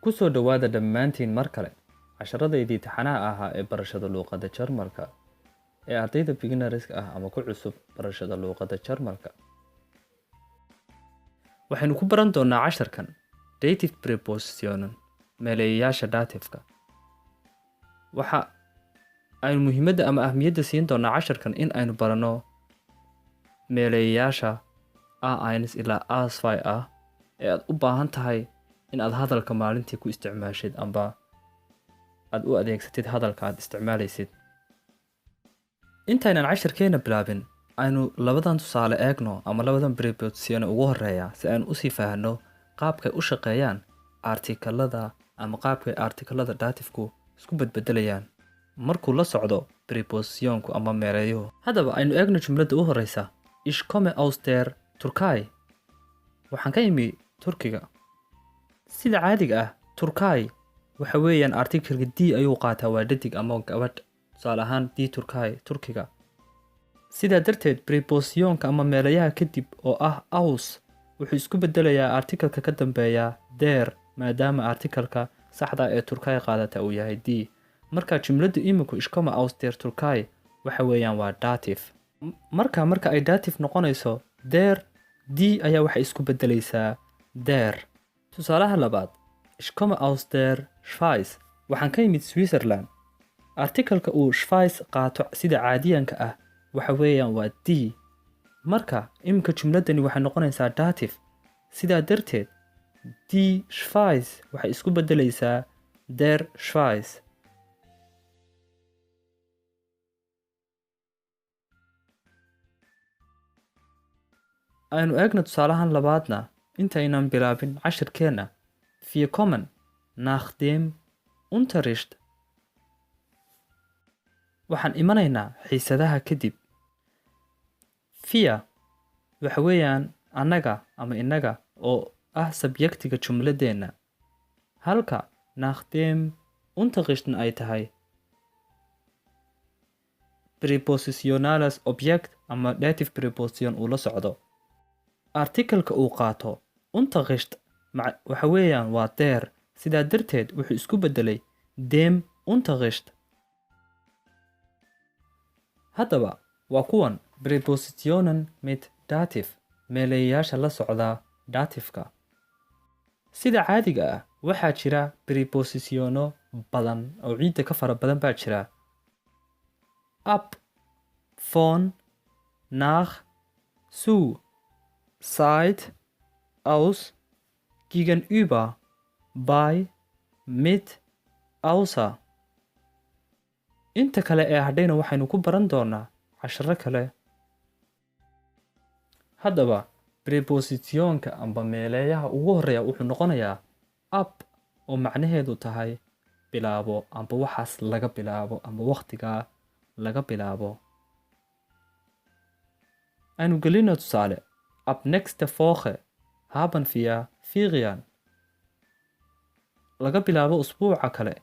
Ku soo dhowaada dhammaantiin mar kale casharadaydii taxanaha ahaa ee barashada luuqadda Jarmalka ee ardayda beginnerska ah ama ku cusub barashada luuqadda Jarmalka. Waxaynu ku baran doonaa casharkan Dativ Präpositionen, meeleeyayaasha datifka. Waxa aynu muhiimadda ama ahmiyadda siin doonaa casharkan in aynu baranno meeleeyayaasha A1 ilaa A2 ah ee aad u baahan tahay in aad hadalka maalintii ku isticmaashid amba aad u adeegsatid hadalka aad isticmaalaysid. Intaynan casharkeena bilaabin, aynu labadan tusaale eegno ama labadan Präposition ugu horeeya si aynu usii fahanno qaabkay u shaqeeyaan artikalada ama qaabkay artikalada datifku isku bedbedelayaan markuu la socdo Präpositionku ama meeleeyuhu. Haddaba aynu eegno jumladda u horeysa: Ich komme aus der Türkei. Waxaan ka imi Turkiga. Sida caadiga ah, Türkei waxa weeyaan artikelka die ayuu qaataa, waa dhadig ama gabadh. Tusaale ahaan, die Türkei, Turkiga. Sidaa darteed Präpositionka ama meelayaha kadib oo ah aus wuxuu isku bedelayaa artikelka ka dambeeya, der, maadaama artikelka saxda ee Türkei qaadata uu yahay die. Marka jumladdu iminku Ich komme aus der Türkei waxa weeyaan waa Dativ. Marka ay Dativ noqonayso, der, die ayaa waxay isku bedelaysaa der. Tusaalaha labaad: Ich komme aus der Schweiz. Waxaan ka yimid Switzerland. Artikelka uu Schweiz qaato sida caadiyanka ah waxa weeyaan waa die. Marka iminka jumladani waxay noqonaysaa Dativ. Sidaa darteed die Schweiz waxay isku bedelaysaa der Schweiz. Aynu eegno tusaalahan labaadna intaynan bilaabin cashirkeenna: Wir kommen nach dem Unterricht. Waxaan imanaynaa xiisadaha kadib. Wir waxa weeyaan annaga ama innaga oo ah subjectiga jumladeenna, halka nach dem Unterrichtna ay tahay prepositionales Objekt ama Dativ Präposition uu la socdo. Artikelka uu qaato Unterricht waxa weeyaan waa der. Sidaa darteed wuxuu isku bedelay dem Unterricht. Haddaba waa kuwan Präpositionen mit Dativ, meeleeyayaasha la socda datifka. Sida caadiga ah, waxaa jira Präpositiono badan oo ciidda ka fara badan baa jira: ab, von, nach, zu, seit, aus, gegenüber, bei, mit, außer. Inta kale ee hadhayna waxaynu ku baran doonaa casharo kale. Haddaba Präpositionka amba meeleeyaha ugu horeeya wuxuu noqonayaa ab, oo macnaheedu tahay bilaabo amba waxaas laga bilaabo amba wakhtigaa laga bilaabo. Aynu gelino tusaale: Ab nächste Woche haben wir Ferien. Laga bilaabo usbuuca kale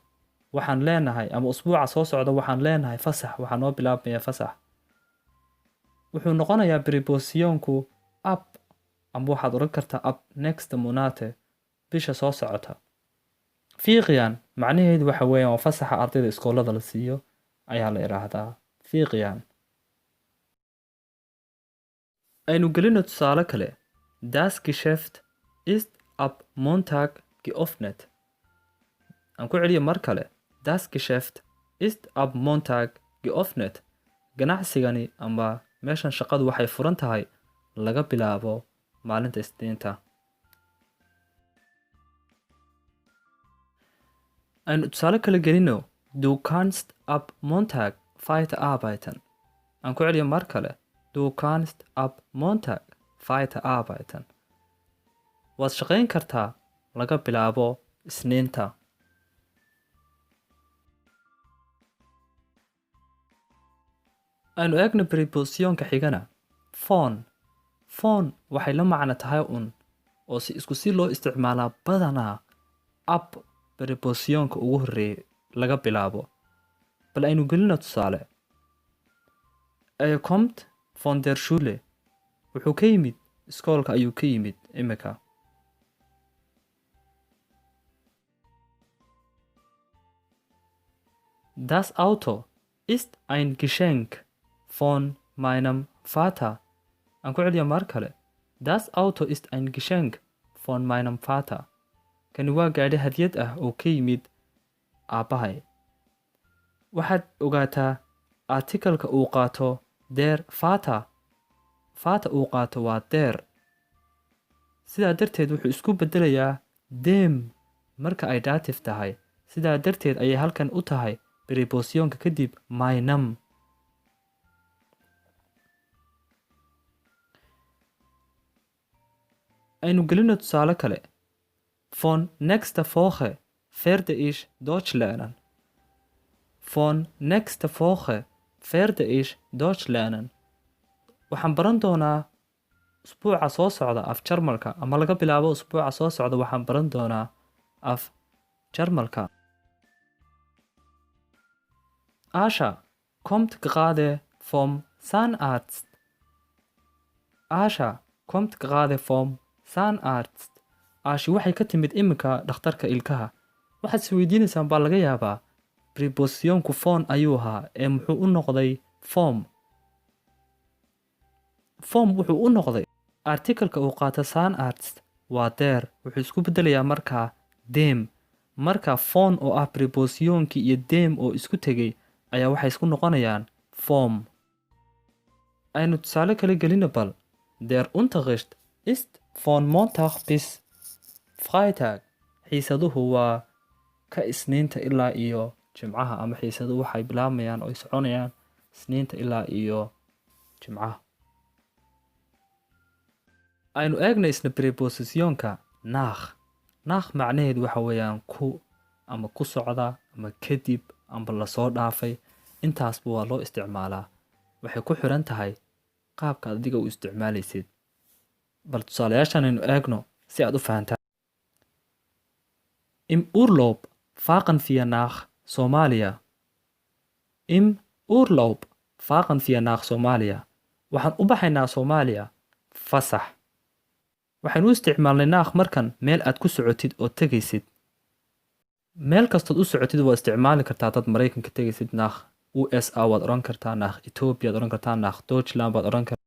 waxaan leenahay ama usbuuca soo socda waxaan leenahay fasax, waxaa noo bilaabmaya fasax. Wuxuu noqonayaa Präpositionku ab, ama waxaad odhan kartaa ab nächste Monat, bisha soo socota. Ferien macnaheedu waxa weeyaan waa fasaxa ardayda iskoolada la siiyo ayaa la idhaahdaa Ferien. Aynu gelino tusaale kale: Das Geschäft ist ab Montag geöffnet. Aan ku celiyo mar kale: Das Geschäft ist ab Montag geöffnet. Ganacsigani ama meeshan shaqadu waxay furan tahay laga bilaabo maalinta Isniinta. Aynu tusaale kale gelino: Du kannst ab Montag weiterarbeiten. Aan ku celiyo mar kale: Du kannst ab Montag weiterarbeiten. Waad shaqayn kartaa laga bilaabo Isniinta. Aynu eegno Präpositionka xigana, von. Von waxay la macno tahay un oo si isku si loo isticmaalaa badanaa ab Präpositionka ugu horreeyay, laga bilaabo. Bal aynu gelino tusaale: Er kommt von der Schule. Wuxuu ka yimid iskoolka ayuu ka yimid imika. Das Auto ist ein Geschenk von meinem Vater. Aan ku celiyo mar kale. Das Auto ist ein Geschenk von meinem Vater. Kani waa gaadhi hadiyad ah oo ka yimid aabbahay. Waxaad ogaataa artikalka uu qaato der Vater. Vater uu qaato waa der. Sidaa darteed wuxuu isku beddelayaa dem marka ay Dativ tahay. Sidaa darteed ayay halkan u tahay prepositionka kadib meinem. Aynu gelino tusaale kale. Von nächster Woche werde ich Deutsch lernen. Von nächster Woche werde ich Deutsch lernen. Waxaan baran doonaa usbuuca soo socda af Jarmalka, ama laga bilaabo usbuuca soo socda waxaan baran doonaa af Jarmalka. Asha kommt gerade vom Zahnarzt. Asha kommt gerade vom Zahnarzt. Ashi waxay ka timid iminka dhakhtarka ilkaha. Waxaad is weydiinaysaan baa laga yaabaa prepositionku von ayuu ahaa ee muxuu u noqday vom. Vom wuxuu u noqday artikalka uu qaato Zahnarzt waa der, wuxuu isku beddelayaa markaa dem. Marka von oo ah prepositionkii iyo dem oo isku tegay ayaa waxay isku noqonayaan vom. Aynu tusaale kale gelino bal. Der Unterricht ist von Montag bis Freitag. Xiisaduhu waa ka Isniinta ilaa iyo Jimcaha, ama xiisaduhu waxay bilaabmayaan oo ay soconayaan Isniinta ilaa iyo Jimcaha. Aynu eegna isna prepositionka nach. Nach macnaheedu waxa weeyaan ku, ama ku socda, ama kadib, ama lasoo dhaafay. Intaasba waa loo isticmaalaa. Waxay ku xiran tahay qaabka adiga u isticmaalaysid. Bal tusaalayaashan aynu eegno si aad u fahantaan. Im Urlaub fahren wir nach Somalia. Im Urlaub fahren wir nach Somalia. Waxaan u baxaynaa Soomaaliya fasax. Waxaynu u isticmaalnay nach markan meel aad ku socotid oo tegaysid. Meel kastood u socotid waa isticmaali kartaa. Dad Maraykanka tegaysid nach USA waad oran kartaa, nach Ethiopia waad oran kartaa, nach Deutschland baad oran kartaa.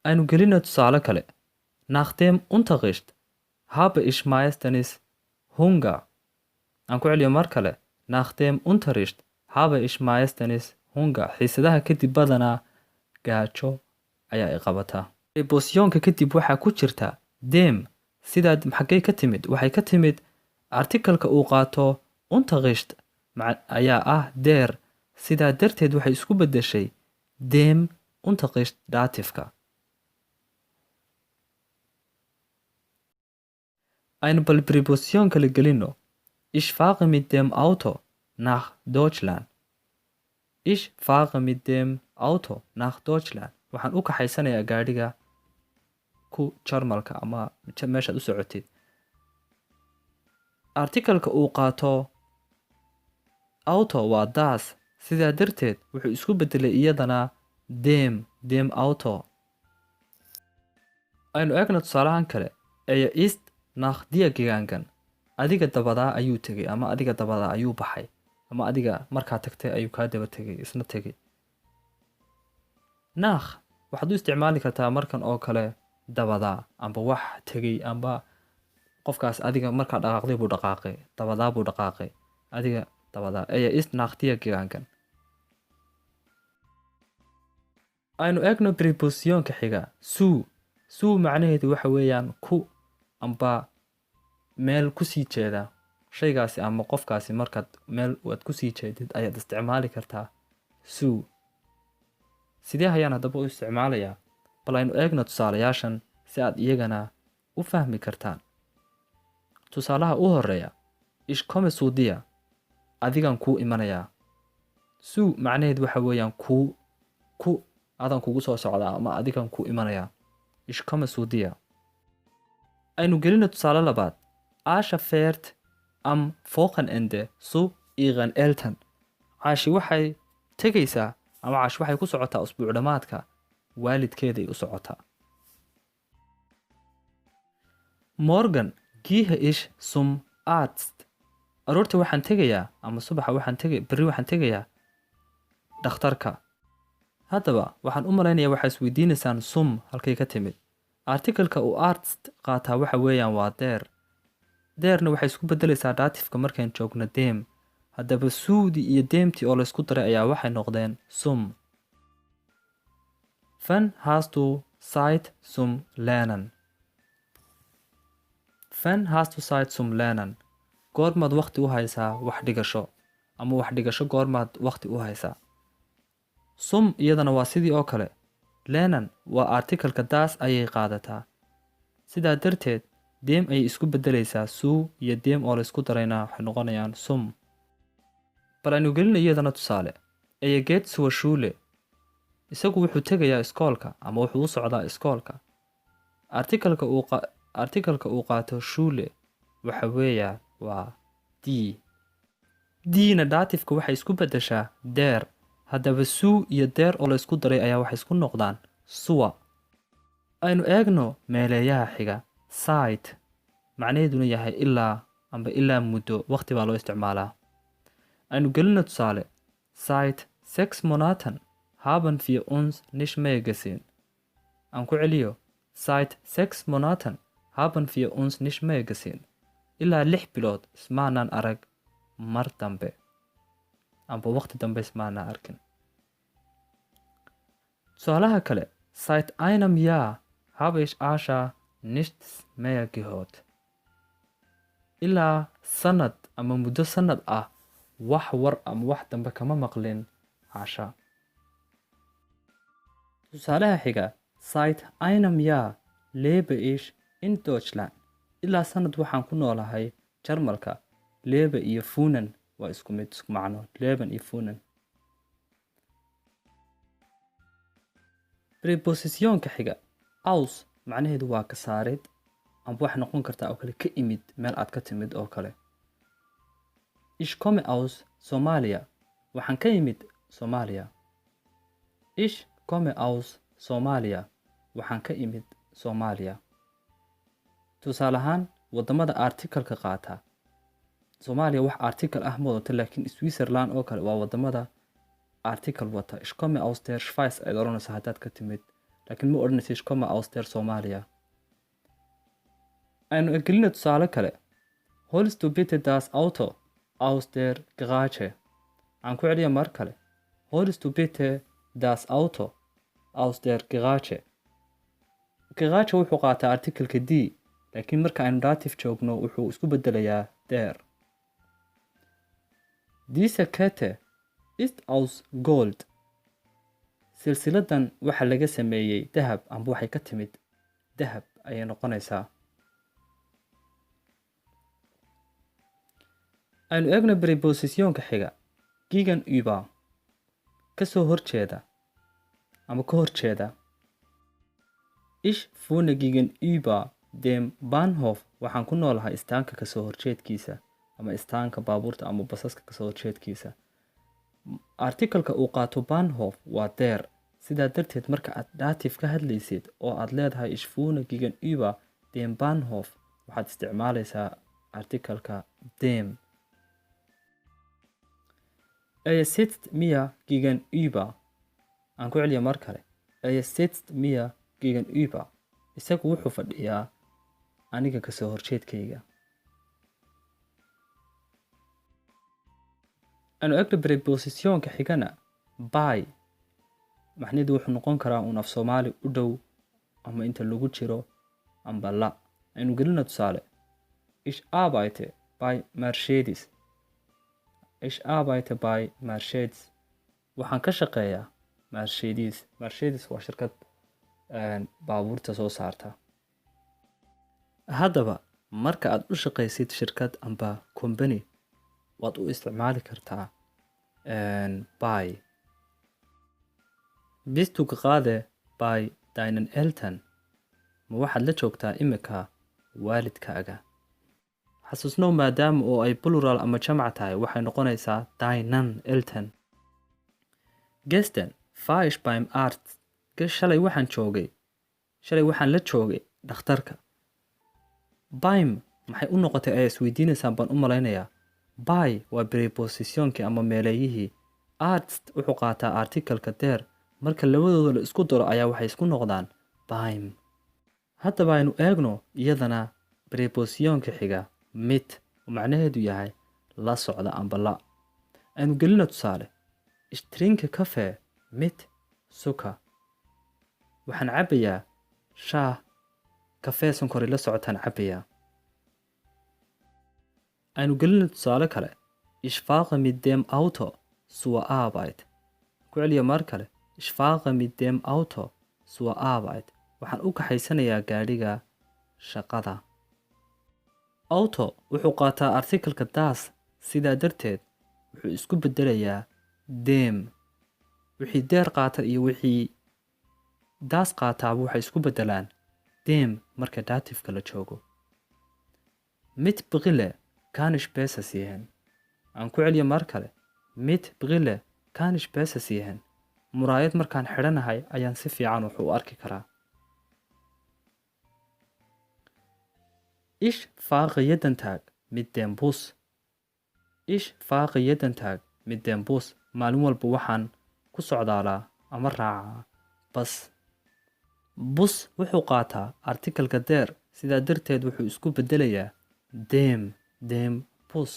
Aynu gelino tusaale kale. Nach dem Unterricht habe ich meistens Hunger. Aan ku celiyo mar kale. Nach dem Unterricht habe ich meistens Hunger. Xiisadaha kadib badanaa gaajo ayaa i qabataa. Prepositionka kadib waxaa ku jirta dem. Sidaad xaggay ka timid? Waxay ka timid artikalka uu qaato Unterricht ayaa ah der. Sidaa darteed waxay isku beddeshay dem Unterricht datifka. Aynu bal preposition kale gelino. Ich fahre mit dem Auto nach Deutschland. Ich fahre mit dem Auto nach Deutschland. Waxaan u kaxaysanayaa gaadhiga ku Jarmalka ama meeshaad u socotid. Artikalka uu qaato auto waa das. Sidaa darteed wuxuu isku beddelay iyadana dem, dem Auto. Aynu eegno tusaalahan kale. Er ist nach dir gegangen. Adiga dabadaa ayuu tegay, ama adiga dabadaa ayuu baxay, ama adiga markaa tagtay ayuu kaa daba tegay, isna tegay. Nach waxaad u isticmaali kartaa markan oo kale dabadaa, amba wax tegay, amba qofkaas adiga markaa dhaqaaqday buu dhaqaaqay, dabadaa buu dhaqaaqay, adiga dabadaa. Er ist nach dir gegangen. Aynu eegno prepositionka xiga zu. Zu macnaheedu waxa weeyaan ku, amba meel ku sii jeeda. Shaygaasi ama qofkaasi markaad meel aad ku sii jeedid ayaad isticmaali kartaa zu. Sidee ayaan haddaba u isticmaalayaa? Bal aynu eegno tusaalayaashan si aad iyagana u fahmi kartaan. Tusaalaha u horeeya, Ich komme zu dir. Adigan kuu imanayaa. Zu macnaheedu waxa weeyaan kuu, ku adan kugu soo socdaa ama adigan kuu imanayaa. Ich komme zu dir. Aynu gelino tusaale labaad. Asha fährt am Wochenende zu ihren Eltern. Caashi waxay tegaysaa ama caashi waxay ku socotaa usbuuc dhammaadka waalidkeeday u socotaa. Morgen gehe ich zum Arzt. Aroortii waxaan tegayaa ama subaxa waxaan tegay, berri waxaan tegayaa dhakhtarka. Haddaba waxaan u malaynayaa waxaa isweydiinaysaan zum halkay ka timid. Artikelka uu Arzt qaataa waxa weeyaan waa der. Derna waxay isku bedelaysaa Dativka markaan joogno dem. Haddaba zudi iyo demti oo laysku daray ayaa waxay noqdeen zum. Wann hast du Zeit zum Lernen? Wann hast du Zeit zum Lernen? Goormaad waqti u haysaa wax dhigasho ama wax dhigasho goormaad waqti u haysaa? Zum iyadana waa sidii oo kale. Lernen waa artikelka das ayay qaadataa. Sidaa darteed dem ayay isku bedelaysaa. Zu iyo dem oo laysku darayna waxay noqonayaan zum. Bal aynu gelina iyadana tusaale. Er geht zur Schule. Isagu wuxuu tegayaa iskoolka ama wuxuu u socdaa iskoolka. Artikelka uu qaato Schule waxa weeyaa waa die. Die-na Dativka waxay isku beddeshaa der. Haddaba zu iyo der oo la isku daray ayaa waxay isku noqdaan zur. Aynu eegno meeleeyaha xiga, seit, macnaheeduna yahay ilaa amba ilaa muddo waqti baa loo isticmaalaa. Aynu gelino tusaale. Seit 6 Monaten haben wir uns nicht mehr gesehen. Aan ku celiyo. Seit 6 Monaten haben wir uns nicht mehr gesehen. Ilaa 6 bilood ismaanaan arag mar dambe amba waqti dambe ismaanaan arkin. Tusaalaha kale. Seit einem Jahr habe ich Asha nichts mehr gehört. Ilaa sanad ama muddo sanad ah wax war ama wax dambe kama maqlin Asha. Tusaalaha xiga. Seit einem Jahr lebe ich in Deutschland. Ilaa sanad waxaan ku noolahay Jarmalka. Lebe iyo wohnen waa isku mid, isku macno. Leben iyo wohnen. Prepositionka xiga, aus, macnaheedu waa ka saarid amba waxay noqon kartaa oo kale ka imid, meel aad ka timid oo kale. Ich komme aus Somalia. Waxaan ka imid Soomaaliya. Ich komme aus Somalia. Waxaan ka imid Soomaaliya. Tusaale ahaan, wadamada artikelka qaata, Soomaaliya wax artikel ah ma wadato, laakiin Switzerland oo kale waa wadamada artikel wata. Ich komme aus der Schweiz ayaad odhanaysaa haddaad ka timid, laakiin ma odhanaysa ich komme aus der Somalia. Aynu gelina tusaale kale. Holst du bitte das Auto aus der Garage? Aan ku celiya mar kale. Holst du bitte das Auto aus der Garage? Garage wuxuu qaataa artikelka die, laakiin marka aynu Dativ joogno wuxuu isku bedelayaa der. Diese Kette ist aus Gold. Silsiladan waxaa laga sameeyey dahab amba waxay ka timid dahab ayay noqonaysaa. Aynu eegno prepositionka xiga, gegenüber, ka soo horjeeda ama ka horjeeda. Ich wohne gegenüber dem Bahnhof. Waxaan ku noolahay istaanka kasoo horjeedkiisa ama istaanka baabuurta ama basaska kasoo horjeedkiisa. Artikelka uu qaato Bahnhof waa der. Sidaa darteed marka aad Dativ ka hadlaysid oo aad leedahay ich wohne gegenüber dem Bahnhof, waxaad isticmaalaysaa artikelka dem. Er sitzt mir gegenüber. Aan ku celiya mar kale. Er sitzt mir gegenüber. Isagu wuxuu fadhiyaa aniga kasoo horjeedkayga. Aynu eegno prepositionka xigana, bei. Macnaheedu wuxuu noqon karaa uun af Soomaali u dhow ama inta lagu jiro amba la. Aynu gelino tusaale. Ich arbeite bei Mercedes. Ich arbeite bei Mercedes. Waxaan ka shaqeeyaa Mercedes. Mercedes waa shirkad baabuurta soo saarta. Haddaba marka aad u shaqaysid shirkad amba company, waad u isticmaali kartaa bei. Bist du gerade bei deinen Eltern? Ma waxaad la joogtaa imika waalidkaaga? Xasuusnow, maadaama oo ay plural ama jamac tahay, waxay noqonaysaa deinen Eltern. Gestern war ich beim Arzt. Shalay waxaan joogay. Shalay waxaan la joogay dhakhtarka. Beim maxay u noqotay ayaa isweydiinaysaan baan u malaynayaa. Bei waa Präpositionkii ama meeleeyihii. Arzt wuxuu qaataa artikalka der. Marka labadooda la isku daro ayaa waxay isku noqdaan beim. Haddaba aynu eegno iyadana Präpositionka xiga, mit, oo macnaheedu yahay la socda amba la. Aynu gelino tusaale. Ich trinke Kaffee mit Zucker. Waxaan cabbayaa shaah kafee sonkori la socotaan cabbayaa. Aynu gelino tusaale kale. Ich fahre mit dem Auto zur Arbeit. Ku celiya mar kale. Ich fahre mit dem Auto zur Arbeit. Waxaan u kaxaysanayaa gaadhiga shaqada. Auto wuxuu qaataa artikalka das, sidaa darteed wuxuu isku bedelayaa dem. Wixii der qaata iyo wixii das qaataaba waxay isku bedelaan dem marka Dativka la joogo. Mit Brille kann ich besser sehen. Aan ku celiyo mar kale. Mit Brille kann ich besser sehen. Muraayad markaan xidhanahay ayaan si fiican wax u arki karaa. Ich fahre jeden Tag mit dem Bus. Ich fahre jeden Tag mit dem Bus. Maalin walba waxaan ku socdaalaa ama raacaa bas. Bus wuxuu qaataa artikalka der, sidaa darteed wuxuu isku bedelayaa dem, dem Bus.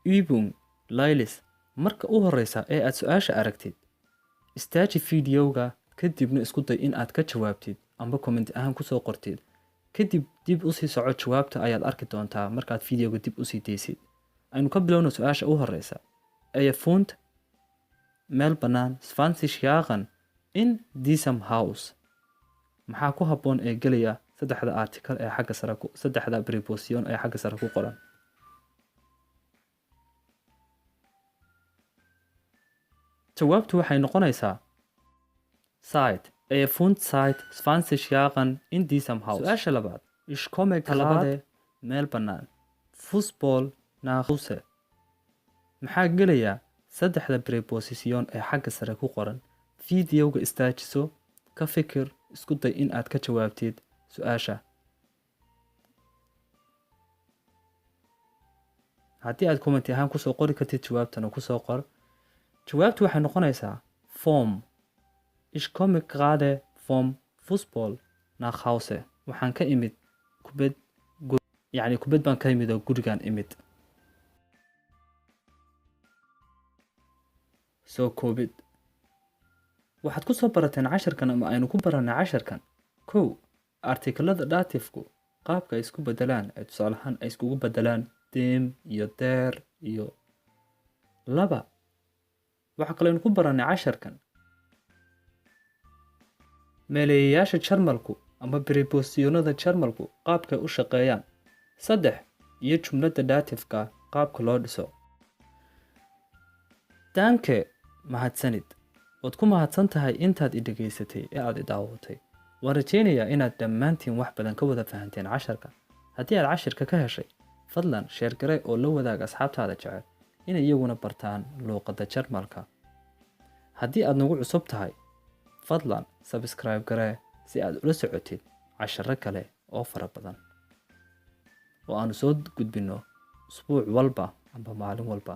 Übung laylis. Marka u horeysa ee aad su-aasha aragtid, istaaji fiidiyowga, kadibna isku day in aad ka jawaabtid amba comment ahaan kusoo qortid. Kadib dib usii soco, jawaabta ayaad arki doontaa markaad fiidiyowga dib usii daysid. Aynu ka bilowno su-aasha u horeysa. Er wohnt meel bannaan 20 Jahren in diesem Haus. Maxaa ku habboon ee gelaya saddexda article ee xagga sare ku saddexda Präposition ee xagga sare ku qoran? Jawaabtu waxay noqonaysaa seit. Er wohnt seit 20 Jahren in diesem Haus. Su-aasha labaad. Ich komme talabaade meel bannaan Fußball nach Hause. Maxaa gelaya saddexda Präposition ee xagga sare ku qoran? Fiidiyowga istaajiso, ka fikir, isku day in aad ka jawaabtid su-aasha. Haddii aad comment ahaan kusoo qori kartid jawaabtana, kusoo qor. Jawaabtu waxay noqonaysaa vom. Ich komme gerade vom Fußball nach Hause. Waxaan ka imid kubad, yacni kubad baan ka imid oo gurigaan imid. Soo koobid. Waxaad ku soo barateen casharkan ama aynu ku baranay casharkan: kow, artikalada Dativku qaabka ay isku bedelaan, ee tusaale ahaan ay iskugu bedelaan dem iyo der iyo. Laba, waxaa kaloo aynu ku baranay casharkan meeleeyayaasha Jarmalku ama Präpositionada Jarmalku qaabkay u shaqeeyaan. Saddex, iyo jumladda Dativka qaabka loo dhiso. Danke, mahadsanid. Waad ku mahadsan tahay intaad i dhegaysatay ee aad i daawatay. Waan rajaynayaa inaad dhammaantiin wax badan ka wada fahanteen casharka. Haddii aad cashirka ka heshay, fadlan share garee oo la wadaag asxaabtaada jecel inay iyaguna bartaan luuqadda Jarmalka. Haddii aad nagu cusub tahay, fadlan subscribe garee si aad ula socotid casharo kale oo fara badan oo aanu soo gudbinno usbuuc walba amba maalin walba.